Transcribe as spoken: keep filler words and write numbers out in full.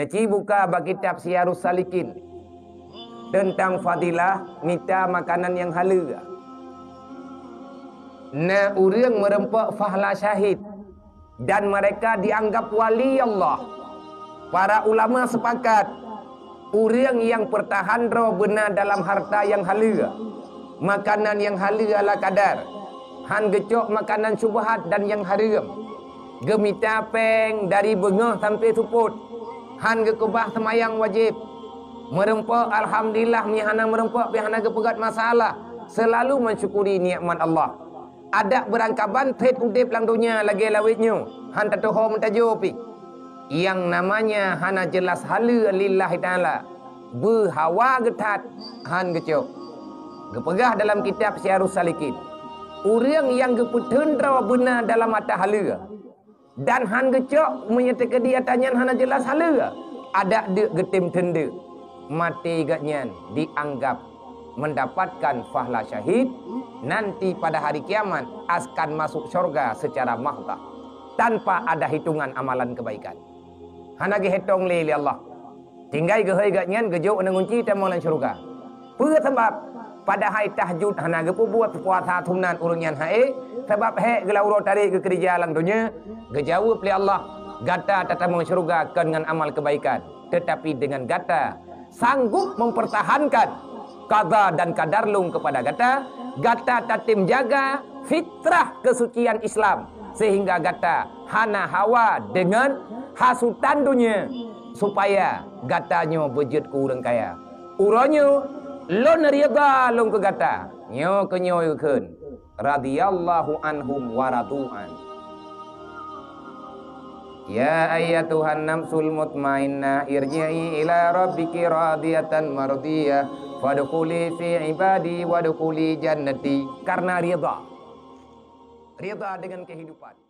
Ci buka bak kitab Siyarus Salikin teuntang fadilah mita makanan nyang haleue. Na ureuëng meureumpok fahla syahid dan mereka dianggap wali Allah. Para ulama sepakat, ureuëng nyang peurtahan droe beuna dalam harta nyang haleue, makanan nyang haleue ala kadar, han geucok makanan syubhat dan nyang hareuem, geumita péng dari beungoh sampoe seupôt, han geukeubah seumayang wajéb, meureumpok alhamdulillah, meunyo hana meureumpok pih hana geupeugét masalah, seulalu mensyukuri nikmat Allah. Adak beurangkaban treb udeb lam donya lagée lawét nyoe, han tatuho meutajô pih. Nyang namanya hana jeulaih haleue lillahi ta'ala, beuhawa geuthat, han geucok. Geupeugah dalam kitab Siyarus Salikin, ureuëng nyang geupeutheun droe beuna dalam ata haleue dan han geucok, meunyo teukeudi ata nyan hana jeulaih haleue, adak deuk geutem teundeuk, maté geuhnyan dianggap mendapatkan fahla syahid, nanti pada hari kiamat akan masuk syurga secara mahdah, tanpa ada hitungan amalan kebaikan. Hana geuhitong lé lé Allah. Tinggai geuhôi geuhnyan geujok ngon gunci tamong lam syeuruga. Peue sabab? Padahai tahajud hana geupeubuet, puasa sunat ureuëng nyan hana, sabab hék geulau uroe tarek geukeureuja lam donya. Geujaweueb lé Allah, gata tatamong syeuruga kon ngon amal keubaikan, teutapi deungon gata sanggup mempertahankan qada dan qadar lôn keupada gata, gata tatem jaga fitrah keusucian Islam, sehingga gata hana hawa deungon hasutan donya, supaya gata nyoe beujeuet keu ureuëng kaya. Uroe nyoe lôn ridha lôn keu gata. Nyoe keuh nyoe geukheun, radhiyallahu anhum wa radu an. Ya ayyatuhan nafsul mutmainnah, irji'i ila rabbiki radiyatan mardiyah, fadkhuli fi ibadi wadkhuli jannati. Karena ridha. Ridha dengan kehidupan.